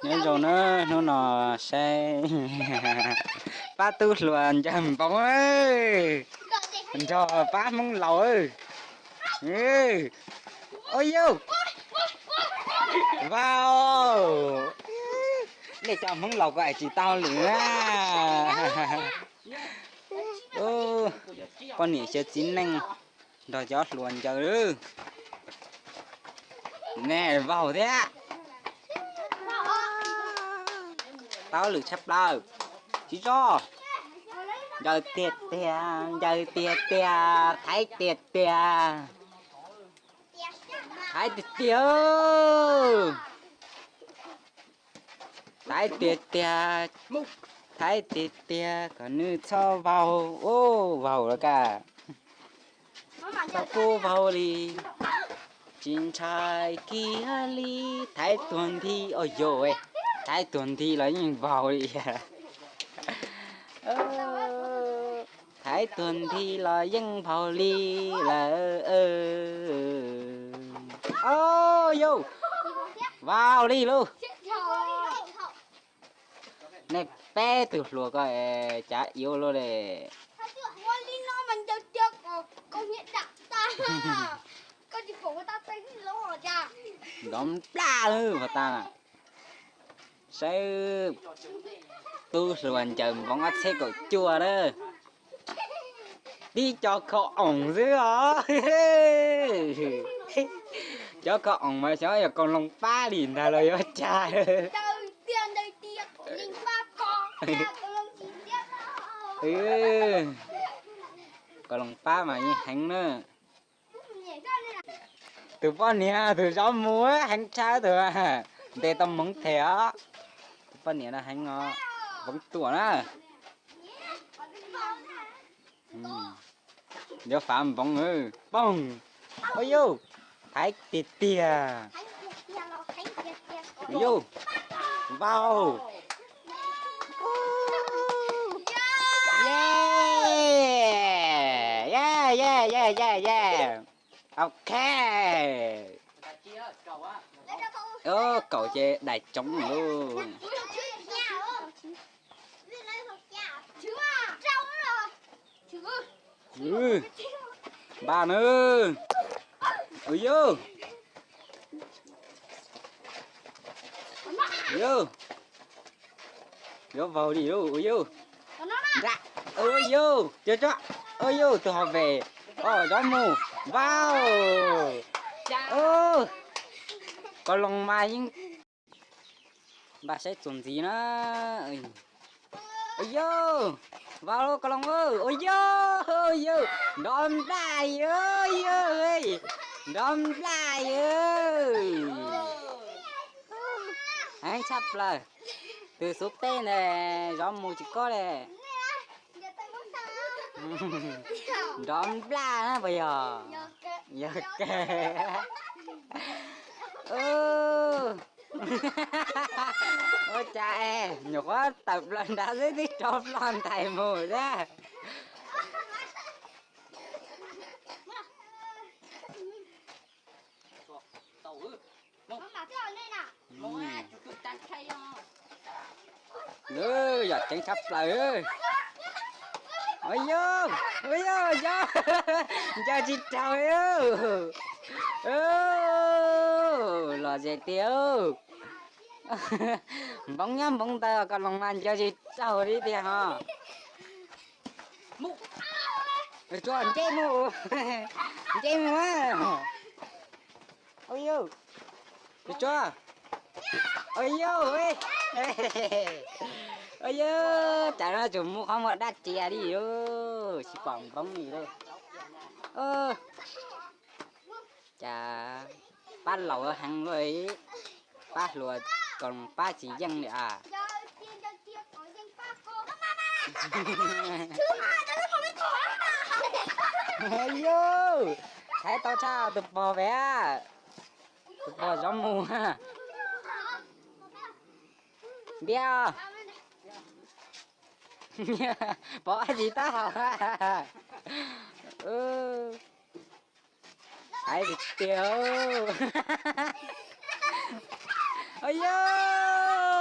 Nyob zoo na, hnub no saib pab tub hluas ncaws npoov nrog pab Hmoob laus. Ua yau, vau, nej cov Hmoob laus ko es tsis tau lwm na. Poj niam xyaw txiv neej nrog cov hluas ncaws. Nej vaug thiab. Tau lwm tshaj plaws. Tsis tso. Ncaws tiag tiag, ncaws tiag tiag, thaiv tiag tiag. Thaiv tiag tiag. Thaiv tiag tiag, thaiv tiag tiag kom nws txhob vaug. Ua vaug lawm ka. Txhob pub vaug li, tsis ntshai kiag li. Thaiv tuag nthi, o yau, thaiv tuag nthi los yeej vaug li. Thaiv tuag nthi los yeej vaug li lawm. O yau, vaug li lauj. Nej peb tug hluas ko cav iuv luaj li. Nrov nplaj lawm puas tas. Saib tub hluas ncaws npoov ob txhiab kaum cuaj na. Tib co kho oos xwb os. Cov kho oos mas xyov yog kaus loos pab li ntag los yuav cas. Kaus loos pab mas yeej heev na. Tus poj niam tus zaub mus heev tshaj tus ntes tau moov them os. Tus poj niam no heev os, npoov tuam na. Yuav fav npoov, poog. Ua yau, thaiv tiag tiag. Ua yau, vaug. Ye, ye, ye, ye, ye, ye. Ok. Kaum ces dais tsoov lauj. Npaj na. Ua yau. Ua yau. Yuav vaug li lauj, ua yau. Nra. Ua yau, cov tso. Ua yau, tus hauv pes. Os, zaub mus. Vaug. Kaus loos mas yeej. Npaj saib txuas ntxiv na. Ua yau, vaug lauj kaus loos. Ua yau, yau, nrov nplaj yau, yau, nrov nplaj yau. Heev tshaj plaws. Tus xub peb ntawd zov mus tsis kob li. Nrov nplaj na puas yog? Yog kawg. Ua cas es nyuam qhuav tawm plaws nrad xwb twb rov ploj ntais mus thiab. Yam ceev tshaj plaws. Ua yau, ua yau, ncaws tsis raug. Los ze tiag. Npoov nyob npoov ntawd, kaus loos mas ncaws tsis raug li tiag ho. Tsuas nce mus, nce mus. Ua yau, tsuas, ua yau, ua yau, tsam no tsuas mus qhov muag dab tsi li, tsis pom npoov li lauj. Cas pab laus heev luaj, pab hluas kaus loos pab tsis yeej li as. Yus, thaiv tau tshaj tus pog pem, tus pog zov mus. Ntiag, pom dab tsi taub hau. Thaiv tiag tiag. Ua yau,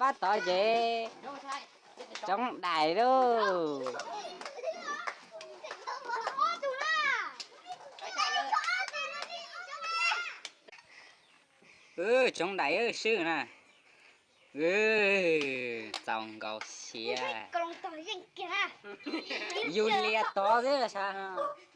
Tab tom ces tsoov dais lauj. Tsoov dais swb na. Txaus nkaus siav. Yus lias tod xwb sas.